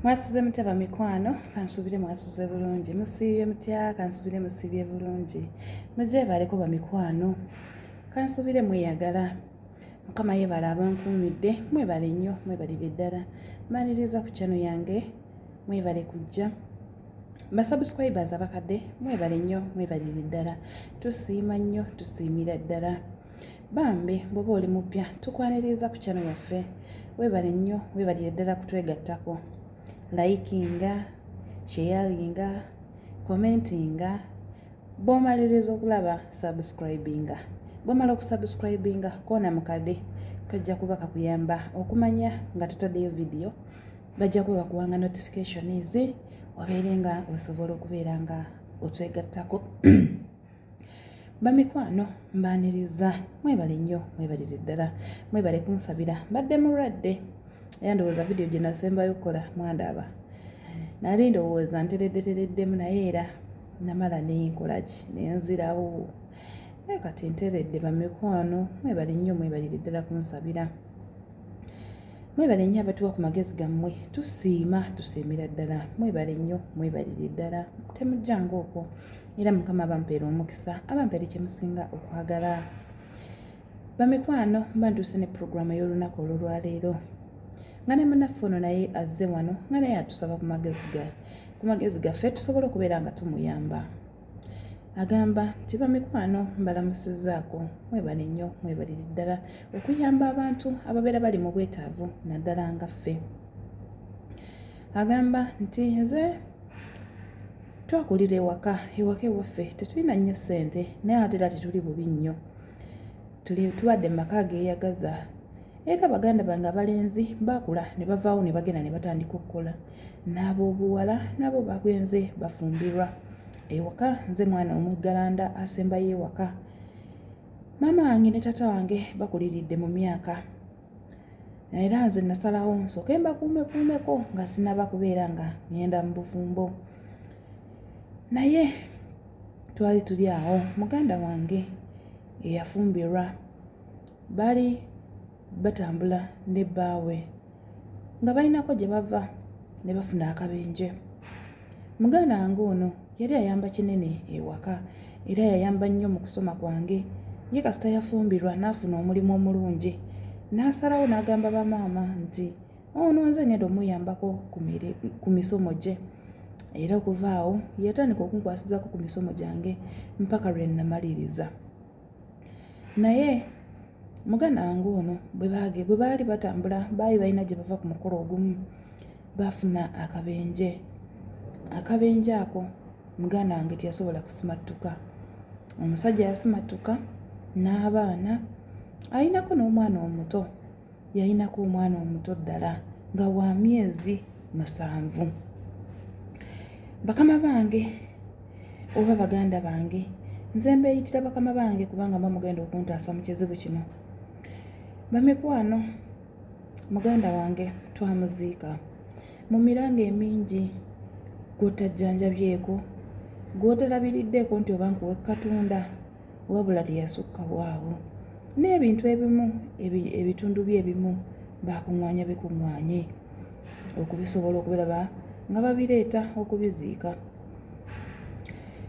Mwasuze mutya bamikwano? Kansubire mwasuze bulungi. Musiibye mutya? Kansubire musiibye bulungi. Mugyebaleko bamikwano. Kansubire mweyagala. Mukama yebale abankuumidde. Mwebale nnyo, mwebalire ddala. Mbaniriza ku channel yange. Mwebale kujja. Ba subscribers abakadde mwebale nnyo, mwebalire ddala. Tusiima nnyo, tusiimira ddala. Bambi bw'oba oli mupya tukwaniriza ku channel yaffe. Webale nnyo, webalire ddala kutwegattako. Likinga, sharinga, commentinga. Bw'omaliriza okulaba subscribinga. Bw'omala okusubscribinga koona mukade kajja kuba kakuyamba okumanya nga tutaddeyo vidiyo bajja kuba bakuwanga notifications obeere nga osobola okubeera nga otwegattako. Bamikwano mbaaniriza, mwebale nnyo, mwebalire ddala, mwebale kunsabira. Mbadde mulwadde era ndowooza vidiyo gye nasembayo okukola mwandaba nali ndowooza ntereddetereddemu, naye era namala nenkolaki nenzirawo, naye kati nteredde. Bamikwano mwebale nnyo, mwebalire ddala kunsabira. Mwebale nnyo abatuwa ku magezi gammwe, tusiima, tusiimira ddala. Mwebale nnyo, mwebalire ddala, temujjanga okwo. Era Mukama abampeera omukisa, abampeere kye musinga okwagala. Bamikwano mba ntuuse ne puroguramu ey'olunaku olw'olwaleero nga ne munnaffe ono naye azze wano nga naye atusaba ku magezi gaffe tusobole okubeera nga tumuyamba. Agamba nti bamikwano mbalamusizzaako, mwebale nnyo, mwebalire ddala okuyamba abantu ababeera bali mu bwetaavu naddala nga ffe. Agamba nti nze twakulira ewaka, ewaka ewaffe tetulina nnyo ssente naye ate era tetuli bubi nnyo, tubadde mu maka ageeyagaza. Era baganda bange abalenzi baakula ne bavaawo ne bagenda ne batandika okukola, n'ab'obuwala nabo bagenze bafumbirwa. Ewaka nze mwana omuggalanda asembayo ewaka. Maama wange ne taata wange bakuliridde mu myaka, era nze nasalawo nsooke mbakuumekuumeko nga sinaba kubeera nga ngenda mu bufumbo. Naye twali tuli awo, muganda wange eyafumbirwa baali batambula ne bbaawe nga balinako gye bava ne bafuna akabenje. Muganda wange ono yali ayamba kinene ewaka era yayamba nnyo mu kusoma kwange. Ye kasita yafumbirwa n'afuna omulimu omulungi n'asalawo n'agamba bamaama nti ono nze ngenda omuyambako ku misomo gye. Era okuva awo yatandika okunkwasizaako ku misomo gyange mpaka lwe namaliriza. Naye muganda wange ono bwe baali batambula baali balina gye bava ku mukolo ogumu baafuna akabenje. Akabenje ako muganda wange teyasobola kusimattuka. Omusajja yasimattuka n'abaana, alinako n'omwana omuto, yalinako omwana omuto ddala nga wa myezi 7. Bakama bange oba baganda bange, nze mbeeyitira bakama bange kubanga mba mugenda okuntaasa mu kizibu kino. Bamikwano, muganda wange twamuziika mu miranga emingi gw'otajjanjabyeko, gw'otalabiriddeko nti oba nkuwe Katonda, wabula teyasukka bwawo. N'ebintu ebimu, ebitundu bye ebimu baakuŋŋaanya bikuŋŋaanye okubisobola okubiraba nga babireeta okubiziika.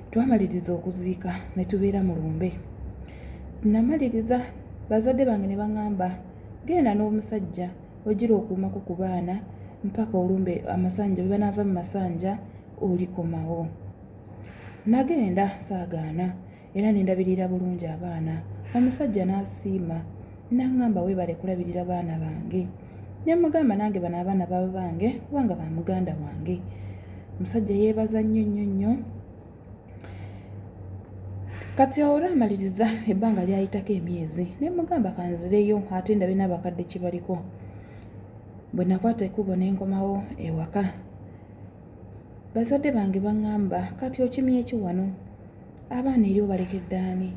Twamaliriza okuziika ne tubeera mu lumbe. Namaliriza bazadde bange ne baŋŋamba genda n'omusajja ogira okuumako ku baana mpaka olumbe amasanja bwe banaava mu masanja olikomawo. Nagenda saagaana era ne ndabirira bulungi abaana. Omusajja n'asiima n'aŋŋamba weebale kulabirira baana bange. Ne mmugamba nange bano abaana baba bange kubanga ba muganda wange. Omusajja yeebaza nnyo nnyo nnyo. Kati olwamaliriza ebbanga lyayitako emyezi ne mmugamba kanzireyo ate ndabe n'abakadde kye baliko. Bwe nakwata ekkubo ne nkomawo ewaka, bazadde bange baŋŋamba kati okimye ki wano? Abaana eri obalekedde ani?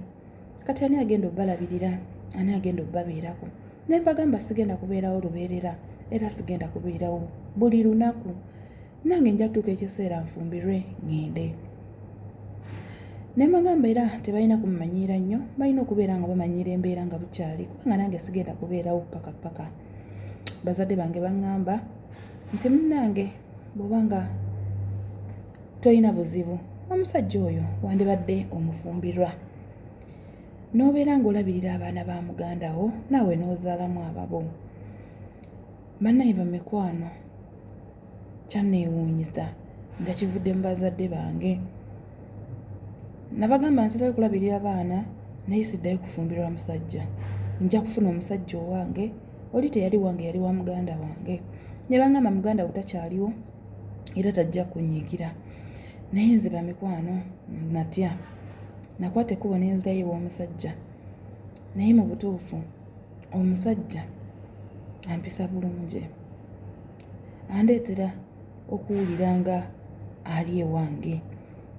Kati ani agenda obbalabirira? Ani agenda obbabeerako? Ne mbagamba sigenda kubeerawo lubeerera era sigenda kubeerawo buli lunaku. Nange nja kutuuka ekiseera nfumbirwe ŋŋende. Ne mbagamba era tebalina kummanyiira nnyo, balina okubeera nga bamanyiira embeera nga bukyali kubanga nange sigenda kubeerawo ppaka ppaka. Bazadde bange baŋŋamba nti munnange Bw'oba nga tolina buzibu, omusajja oyo wandibadde omufumbirwa n'obeera ng'olabirira abaana ba muganda wo, naawe n'ozaalamu ababo. Bannaye bamikwano, kyanneewuunyisa nga kivudde mu bazadde bange. Nabagamba nzirayo kulabirira baana, naye siddayo kufumbirwa musajja, nja kufuna omusajja owange. Oli teyali wange, yali wa muganda wange. Ne bangamba muganda wo takyaliwo era tajja kunyiigira. Naye nze bamikwano natya, nakwata ekkubo n'enzirayo ew'omusajja. Naye mu butuufu omusajja ampisa bulungi, andeetera okuwulira nga ali ewange.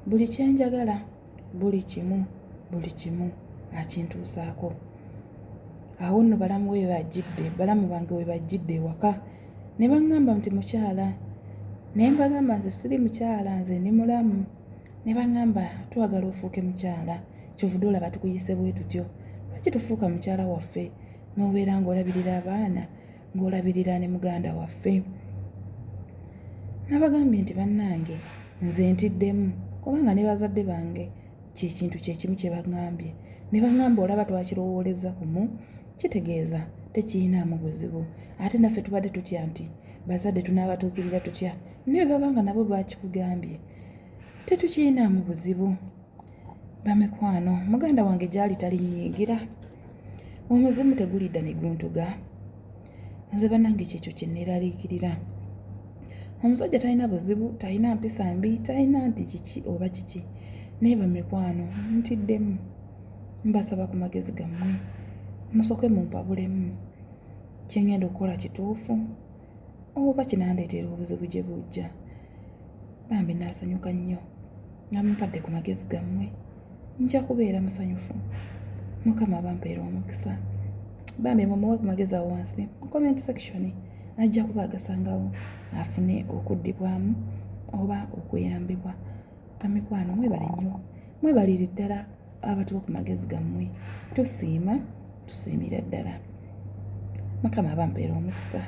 Buli kyenjagala, buli kimu, buli kimu akintuusaako. Awo nno balamu we bajjidde, balamu bange we bajjidde ewaka ne baŋŋamba nti mukyala, naye mbagamba nze siri mukyala, nze ndi mulamu. Ne baŋŋamba twagala ofuuke mukyala, kyovudde olaba tukuyise bwe tutyo. Lwaki tofuuka mukyala waffe n'obeera ng'olabirira abaana, ng'olabirira ne muganda waffe? Nabagambye nti bannange nze ntiddemu, kubanga ne bazadde bange kyekintu kyekimu kye baŋŋambye. Ne baŋŋamba olaba twakirowooleza kumu, kitegeeza tekiyinaamu buzibu. Ate naffe tubadde tutya nti bazadde tunaabatuukirira tutya, naye bwe baba nga nabo bakikugambye tetukiyinaamu buzibu. Bamikwano, muganda wange gy'ali talinyiigira, omuzimu tegulidda ne guntuga. Nze bannange kyekyo kye neeraliikirira. Omusajja talina buzibu, talina mpisa mbi, talina nti kiki oba kiki, naye bamikwano ntiddemu. Mbasaba ku magezi gammwe, musooke mumpabulemu, kye ngenda okukola kituufu oba kinandeetera obuzibu gye bujja? Bambi naasanyuka nnyo nga mumpadde ku magezi gammwe, nja kubeera musanyufu. Mukama abampeera omukisa. Bambi mumuwe ku magezi awo wansi mu comment section, ajja kuba agasangawo afune okuddibwamu oba okuyambibwa. Bamikwano mwebale nnyo, mwebalire ddala abatuwa ku magezi gammwe, tusiima, tusiimira ddala. Mukama abampeera omukisa.